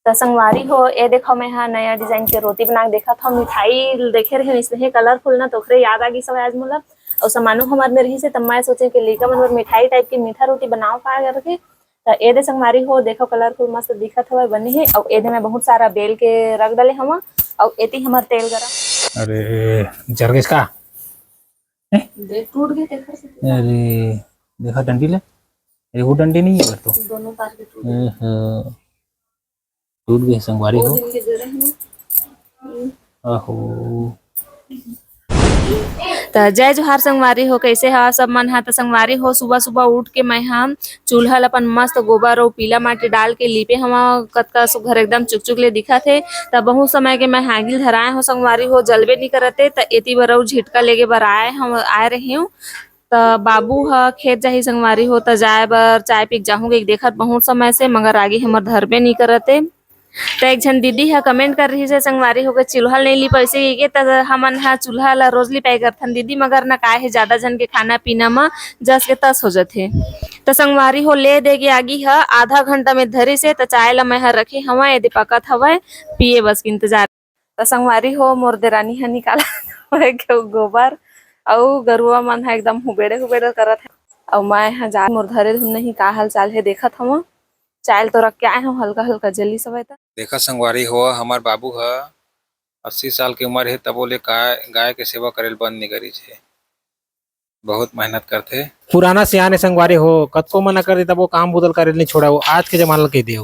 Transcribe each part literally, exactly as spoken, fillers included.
त संगवारी हो, ए देखो, मैं हा नया design के रोटी बना के देखत हव। मिठाई देखे रहे इसने colourful ना, तो ओकरे याद आ गई सब आज मोला। अउ सामानो हमर में रहिस हे, त मैं सोचे कि लइका मन बर मिठाई type के मीठा रोटी बनाओ का करके। त ए दे संगवारी हो, देखो colourful मस्त दिखत हवय, बने हे। अउ ए दे मैं बहुत सारा बेल के रख डले हव। अउ एती हमर तेल गरम। अरे जरगेस का? दे टूट गए तेकर से। अरे देखा डंडी ले, अरे वो डंडी नहीं है तो। दोनों तार के टूट गए। टूट गए संगवारी हो। दिन के जरे हैं। आहो। त जय जोहार संगवारी हो, कैसे हव सब मन ह? त संगवारी हो, सुबह सुबह उठ के मैं ह चूल्हा ल अपन मस्त गोबर अउ पीला माटी डाल के लीपे हवा, कतका सुघर एकदम चुकचुक ले दिखत हे। त बहुत समय के मैं हागिल धराए हो संगवारी हो, जलबे नी करत हे। त एती बर अउ झिटका लेगे बर आए हम, आए रहे हूँ। त बाबू ह खेत जाही संगवारी हो, त जाए बर चाय पी के जाहूँ कहिके देखत बहुत समय से, मगर आगी हमर धरबे नी करत हे। त एक झन दीदी ह comment कर रही से संगवारी हो के चूल्हा ल नहीं लिपाइसे कहिके, त हमन ह चूल्हा ल रोज लिपाई करथन दीदी, मगर न काय हे, ज्यादा झन के खाना पीना म जस के तस हो जथे। त संगवारी हो, ले दे के आगी ह आधा घंटा में धरिस हे, त चाय ल मैं ह रखे हवय, एदे पकत हवय, पिए बस के इंतजार। त संगवारी हो, मोर देरानी ह निकाला हवय के गोबर, अउ गरुआ मन ह एकदम हुबेड़े हुबेड़े करत हे। अउ मैं ह जा मोर धरे धुन नहीं का हाल चाल हे देखत हवं। चाय ल तो रख के आए हवं, हल्का हल्का जली सवय त। देखा संगवारी हो, हमर बाबू ह अस्सी साल के उम्र हे, तबो ले गाय, गाय के सेवा करे ल बंद नइ करिस हे। बहुत मेहनत करथे। पुराना सियान हे संगवारी हो, कतको मना कर दे तबो काम बुता ल करे ल नइ छोड़ा, वो आज के जमाना ल कह दे।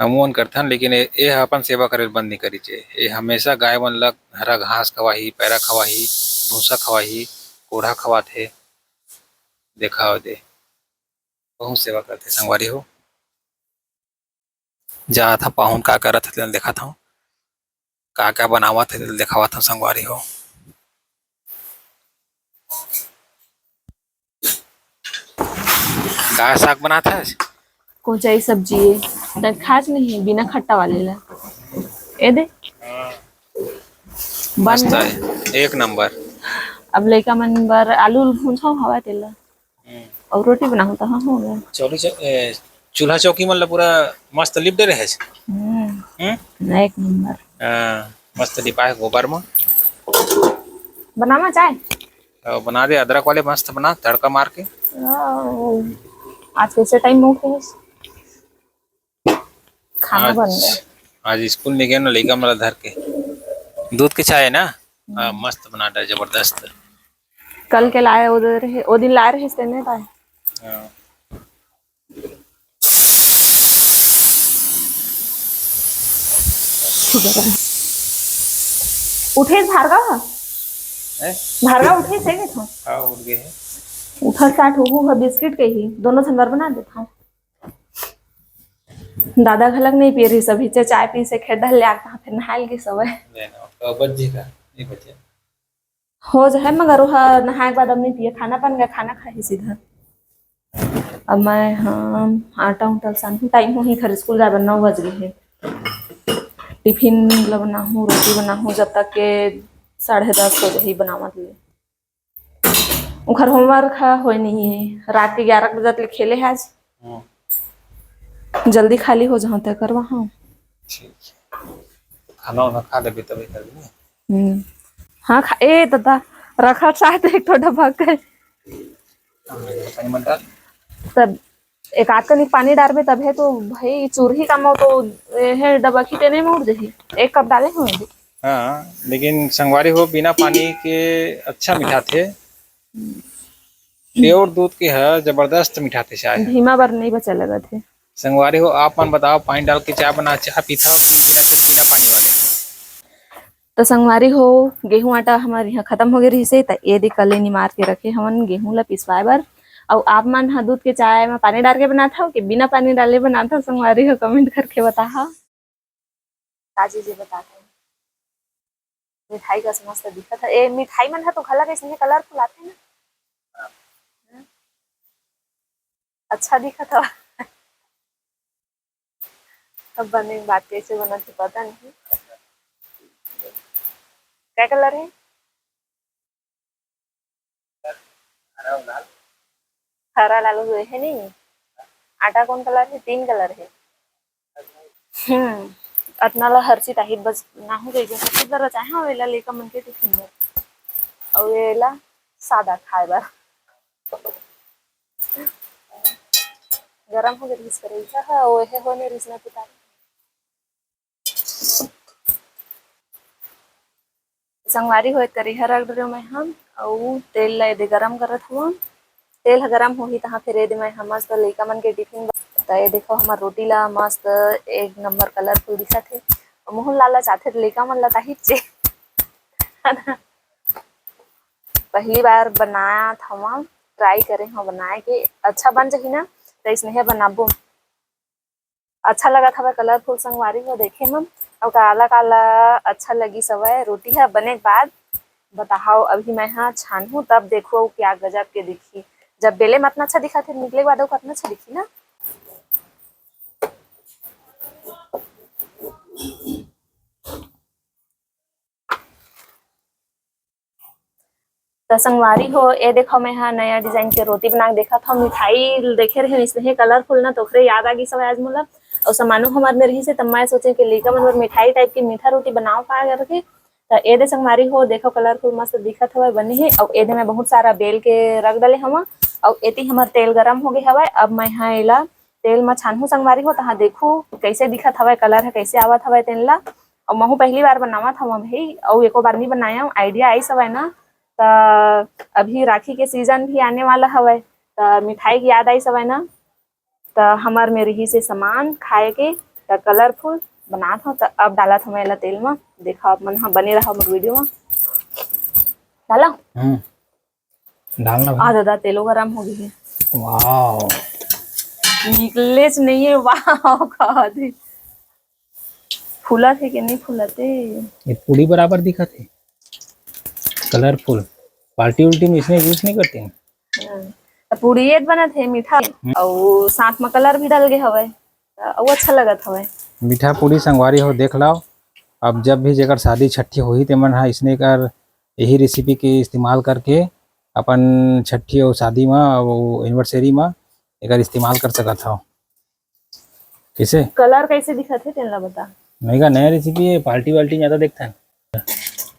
हमू मन करथन, लेकिन ए, ए ह अपन सेवा करे ल बंद नइ करिस हे। ए हमेशा गाय मन ल हरा घास खवाही, पैरा खवाही, भूसा खवाही, कोढ़ा खवाथे। देखा दे, बहुत सेवा करथे संगवारी हो। जात ह पाहुन का करत हे, तेला देखत हव, का का बनावत हे, तेला देखावत हव संगवारी हो। का साग बनात हस? कोचई सब्जी ए, त खास नहीं, बिना खट्टा वाले ला। ए दे। बन मस्त गया। हे, एक नंबर। अब लइका मन बर आलू भूंजहूं हवा तेला। हम्म। अउ रोटी बनाहूं त हाँ हो गया। चौरी चौ-, ए, चूल्हा चौकी मन ला पूरा मस्त लिप डे रहे। हम्म। हम्म? एक नंबर। हाँ, मस्त लिपाए गोबर म। बनावा चाय? अ, बना दे, अदरक वाले मस्त बना, तड़का मार के। वाओ, आज कैसे टाइम में उठे हस? खाना आज, बन गया। आज स्कूल में गए ना लइका मन ला धर के, दूध के चाय ना, हाँ, हम्म। मस्त बना दे, जबरदस्त। कल के लाए, ओ दे रहे, ओ दिन लाए रहे, तेने पाए। हाँ। उठे भार्गव? हैं? भार्गव उठे से के था? हाँ, उठ गए हैं। उठल साठ हो, हो, बिस्किट के ही, दोनों झन बर बना देता हूँ। दादा घलक नहीं पिए रही सभी, चे चाय पी से खेत डहर ले आके फिर नहाए लगी सवय। नहीं ना, तो बच जी का, नहीं बचे। हो जाए, मगर ओह नहाए के बाद अब नहीं पिए, खाना बन गया, खाना खाही सीधा। अब मैं, हाँ, आटा उटा ल सानहूं, टाइम होही, घर स्कूल जाए बर नौ बज गए हे। टिफिन ल बनाहूं, रोटी बनाहूं, जब तक के साढ़े दस हो जाही बनावत ले। ओखर होमवर्क ह होए नहीं हे, रात के ग्यारह बजे ले खेले हे आज। हम्म। जल्दी खाली हो जाहूं, तय करवा, हाँ। ठीक है। खाना वाना खा लेबे तबे करबे ना। हम्म। हाँ, खा, ए दादा, रखा शायद एक ठो डब्बा के। हाँ, पानी मत डाल। तब एक आध कनी पानी डारबे तभे तो भाई चूरही का मो तो ए हे डब्बा खींचे नहीं मुड़ जही। एक कप डाले हो अभी। हाँ, लेकिन संगवारी हो बिना पानी के अच्छा मिठाथे। हम्म। प्योर दूध के ह जबरदस्त मिठाथे चाय ह। धीमा बर नहीं बचा लगत हे। संगवारी हो, आप मन बताओ, पानी डाल के चाय बना, चाय पीथा कि बिना, सिर्फ बिना पानी वाले? तो संगवारी हो, गेहूं आटा हमारे यहाँ खत्म हो गए रहिसे, त ये दे कलेनी मार के रखे हमन गेहूं ला पिसवाए बर। अउ आप मन ह दूध के चाय में पानी डाल के बनात हव कि बिना पानी डाले बनात हव, संगवारी हो comment करके बताहा। का चीज ये बता दे। मिठाई कस मस्त दिखत हे। ए, मिठाई मन ह तो घला कइसने colourful आथे ना। हम्म। अच्छा दिखत हव। अब बने के बाद कैसे बनत हे पता नहीं। क्या colour हे? हरा लाल हुए है नहीं। आटा कौन colour है? तीन colour है। हम्म, अतना ला हर चीज आही, बस नाहू कहिके हर चीज ला रचाए हव, एला लइका मन के टिफिन बर। अउ एला सादा खाए बर। गरम हो गे रिहिस करेला ह, अउ एहे होने रिहिस ना पिता। संगवारी हो, ए करिहा रख डरेंव मैं ह, अउ तेल ला एदे गरम करत हवंव। तेल ह गरम होही, तहाँ फिर एदे मैं ह मस्त लइका मन के टिफिन ब-, त ए देखो, हमर रोटी ला मस्त एक नंबर कलरफुल दिखत हे। अउ मोहन लाल ला चाहथे, त लइका मन ला ताही चे। है ना? पहली बार बनात हवंव, ट्राई करे हव बनाए के, अच्छा बन जही ना, त इसने बनाबो। अच्छा लगत हवय कलरफुल संगवारी हो देखे म। अउ काला काला अच्छा लगिस हवय। रोटी ह बने के बाद बताहव, अभी मैं ह छानहूं, तब देखहू अउ क्या गजब के दिखही। जब बेले म अतना अच्छा दिखत हे, निकले के बाद अउ कतना अच्छा दिखही ना। त संगवारी हो, ए देखो, मैं ह नया डिजाइन के रोटी बना के देखत हव। मिठाई देखे रहे इसने कलरफुल ना, त ओकरे याद आ गिस हवय आज मोला। अउ सामानो हमर में रहिस हे, त मैं सोचे कि लइका मन बर मिठाई टाइप के मीठा रोटी बनाओ का करके। त ए दे संगवारी हो, देखो कलरफुल मस्त दिखत हवय, बने हे। अउ ए दे मैं बहुत सारा बेल के रख डले हवं। अउ एती हमर तेल गरम हो गे हवय। अब मैं ह एला तेल म छानहूं संगवारी हो, तहां देखहू कइसे दिखत हवय, कलर ह कइसे आवत हवय तेन ला। अउ महू पहली बार बनावत हवं भाई, अउ एको बार नइ बनायव, आइडिया आइस हवय ना। त अभी राखी के सीजन भी आने वाला हवय, त मिठाई के याद आइस हवय ना। त हमर में रहिस हे सामान खाए के, त कलरफुल बनात हव। त अब डालत हवं एला तेल म। देखव आप मन ह, बने रहव मोर वीडियो म। डाला? हम्म। डालना आ भाई। दादा, तेलो गरम हो गे हे। वाओ। निकलेच नइ हे, वाओ कह दे। फूलत हे कि नइ फूलत हे? ये पूरी बराबर दिखत हे, कलरफुल। पार्टी उल्टी में इसने यूज नइ करते हैं। हम्म। त पूरी एक बनत हे मीठा, हम्म। अउ साथ म कलर भी डल गे हवय, त अउ अच्छा लगत हवय। मीठा पूरी संगवारी हो, देख लाओ। अब जब भी जेकर शादी छट्ठी होही, ते मन ह इसने कर यही रेसिपी के इस्तेमाल करके अपन छट्ठी अउ शादी म अउ एनिवर्सरी म एकर इस्तेमाल कर सकत हव। कइसे? कलर कइसे दिखत हे, तेन ला बता। नहीं का नया रेसिपी हे, पार्टी वार्टी ज्यादा देखथन।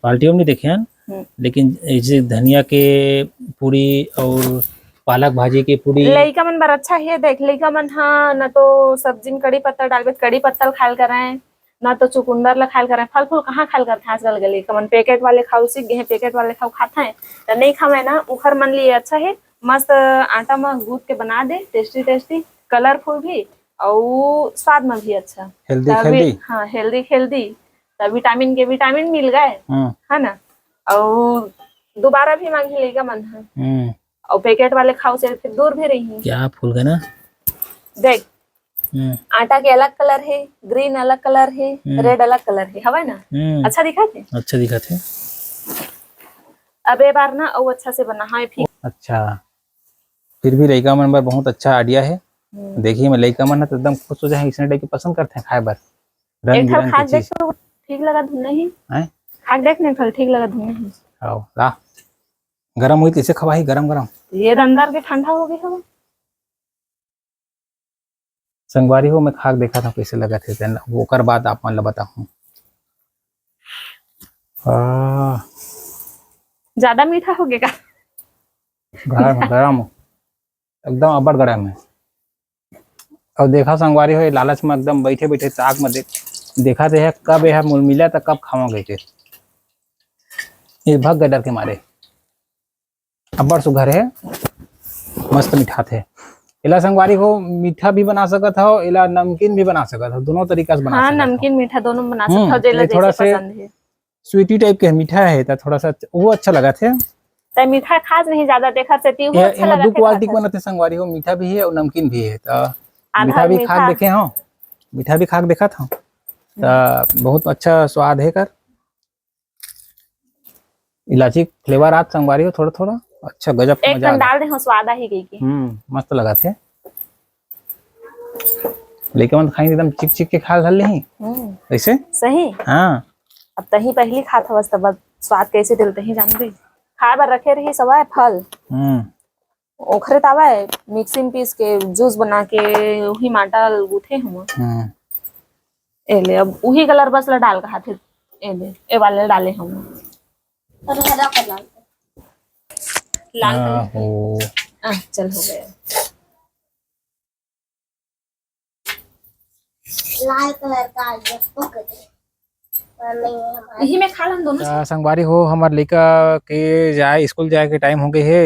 पार्टी हम नहीं देखे हन, हम्म। लेकिन जइसे धनिया के पूरी अउ पालक भाजी के पूरी। लइका मन बर अच्छा हे, देख, लइका मन ह न तो सब्जी में कड़ी पत्ता डालबे, त कड़ी पत्ता ल खायल करय, ना तो चुकुंदर ला खायल करय। फल फूल कहाँ खायल करथे आजकल के लइका मन? पैकेट वाले खाऊ सीख गे हे, पैकेट वाले खाऊ खाथे, त नइ खावय ना, उखर मन लिए अच्छा हे। मस्त आटा म गूंथ के बना दे, टेस्टी टेस्टी, कलरफुल भी अउ स्वाद म भी अच्छा। हेल्दी, त वि-, हेल्दी। हाँ, हेल्दी हेल्दी, त विटामिन के विटामिन मिल गए, हम्म। है ना? अउ दोबारा भी मांगही लइका मन ह। हम्म। अउ पैकेट वाले खाऊ से फिर दूर भी रही। क्या फूल गए ना? देख, हम्म। आटा के अलग कलर हे, ग्रीन अलग कलर हे, हम्म। रेड अलग कलर हे, हवय ना? हम्म। अच्छा दिखत हे? अच्छा दिखत हे। अब ए बार ना अउ अच्छा से बना, हाँ, फिर। अच्छा, फिर भी लइका मन बर बहुत अच्छा आइडिया हे। हम्म। देखिए, मैं लइका मन ह तो एकदम खुश हो जाए, इसने टाइप के पसंद करथे खाए बर, रंग एक ठन बिरंग खा के देख चीज। तो ठीक लगत नहीं। हैं? खा देख नहीं, फल ठीक लगत नहीं। आओ, ला। गरम होई, कइसे खवाही गरम गरम? ये अंदर के ठंडा हो गे हवय। संगवारी हो, मैं खा के देखत हव कइसे लगत हे तेन, ओकर बाद आप मन ल बताहूं। आ। ज्यादा मीठा हो गे का? गरम, गरम, एकदम अब्बड़ गरम हे। अउ देखा संगवारी हो, ये लालच में एकदम बैठे बैठे ताक में देख, देखत हे कब ये मुलमिला त कब खावा कहिके। ये भग गे डर के मारे। अब्बड़ सुघर हे, मस्त मिठाथे। एला संगवारी हो मीठा भी बना सकत हव, एला नमकीन भी बना सकत हव, दोनों तरीका से बना हाँ, सकत हव। नमकीन मीठा दोनों बना हम्म, सकत हव, जेला ये थोड़ा जैसे से पसंद हे। स्वीटी टाइप के मीठा हे, त थोड़ा सा वो अच्छा लगत हे। त मीठा खास नहीं ज्यादा देखत से, ती वो ये, अच्छा एमा लगत दू हे क्वालिटी के खास। बनत हे संगवारी हो, मीठा भी हे अउ नमकीन भी हे। त आधा मीठा भी खा मीठा। देखे हव, मीठा भी खा के देखत हव, त हम्म। बहुत अच्छा स्वाद हे कर। इलायची फ्लेवर आत संगवारी हो थोड़ा थोड़ा। अच्छा, गजब के एक मजा कन आ गया। डाल दे हो, स्वाद आही कहिके। हम्म, मस्त लगत हे। लइका मन खाई एकदम चिक चिक के खाल धर लेही। हम्म। ऐसे? सही? हाँ। अब तही पहली खात हवस, तब स्वाद कैसे दिल तही जानबे। खाए बर रखे रही सवाए फल। हम्म। ओखरे तावय मिक्सी में पीस के जूस बना के वही माटा ल गूथे हम। हम्म। ए ले, अब उही कलर बस ला डाल कहा थे। ए ले, ए वाले ला डाले हम। अरे हरा कलर। लाल कलर। हो। आ, चल हो गया। लाल कलर का ये पकड़। और नहीं हमारे यही में खा लन दोनों। त संगवारी हो, हमर लइका के जाए, स्कूल जाए के टाइम हो गए हे,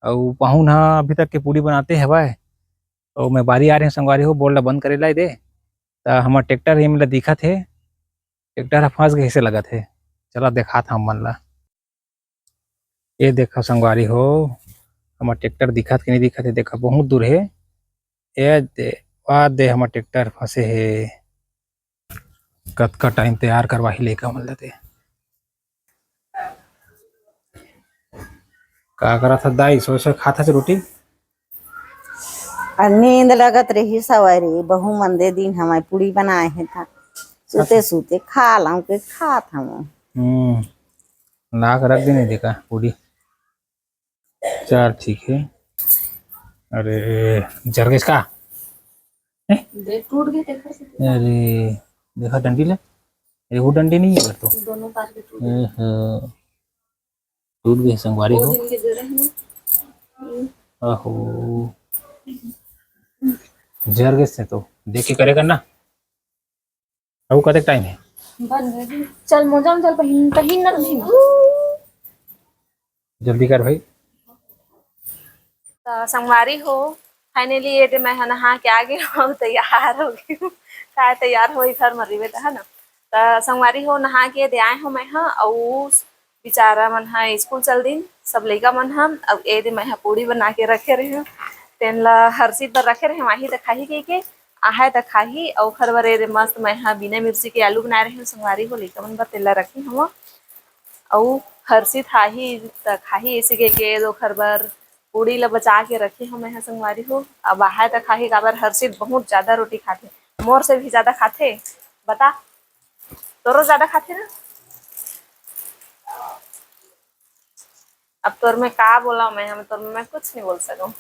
अउ पाहुन ह अभी तक के पूड़ी बनाते हवय। अउ मैं बारी आ रहे संगवारी हो, बोल ला बंद करे ला दे। त हमर ट्रैक्टर ये मेला दिखत हे, ट्रैक्टर ह फंस गए से लगत हे। चला देखात हम मन ला। ये देखा संगवारी हो, हमर ट्रैक्टर दिखत कि नहीं दिखत हे, देखा बहुत दूर हे। ये दे, आ दे हमर ट्रैक्टर फंसे हे। कतका टाइम तैयार करवाही लइका मन ला ते। का करत हस दाई? सोए सोए खात हस रोटी? आ नींद लगत रही सवारी, बहू मन दे दिन हमारे पूड़ी बनाए हे था, सुते सुते खा लाऊं के खात हम। हम्म, ला के रख दे नहीं देखा पूड़ी। चल ठीक है। अरे जर गइस का? दे टूट गए, देखा से अरे देखा डंडी ले, अरे वो डंडी नहीं है तो। दोनों तार के टूट ओहो, टूट गए संगवारी वो हो। दिन के जरे हैं। आहो, जर गइस तो देख के करे करना। अब कतेक टाइम है? बन गए। चल मोजा में चल, पहन पहन ना पहन। जल्दी कर भाई। त संगवारी हो, फाइनली ये दे मैं ह नहा के आ गई हूँ, तैयार हो गई हूँ। काय तैयार हो घर म रहिबे त, है ना? त संगवारी हो, नहा के दे आए हो मैं ह, अउ बेचारा मन ह स्कूल चल दिन, सब लइका मन ह। अउ ए दे मैं ह पूड़ी बना के रखे रहे हूँ, तेन ला हर्षित बर रखे रहे हूँ, आही त खाही कह के, आहे त खाही। अउ ओखर बर ए दे मस्त मैं ह बिना मिर्ची के आलू बनाए रहे हूँ संगवारी हो, लइका मन बर तेला रखे हूँ। अउ हर्षित आही त खाही, ऐसे कह के ए दे ओखर बर पूड़ी ला बचा के रखे हूँ मैं ह संगवारी हो। अब आहे त खाही, काबर हर्षित बहुत ज्यादा रोटी खाथे, मोर से भी ज्यादा खाथे। बता, तोरो ज्यादा खाथे ना। अब तोर में का बोला मैं, हम तोर में मैं कुछ नहीं बोल सकूं।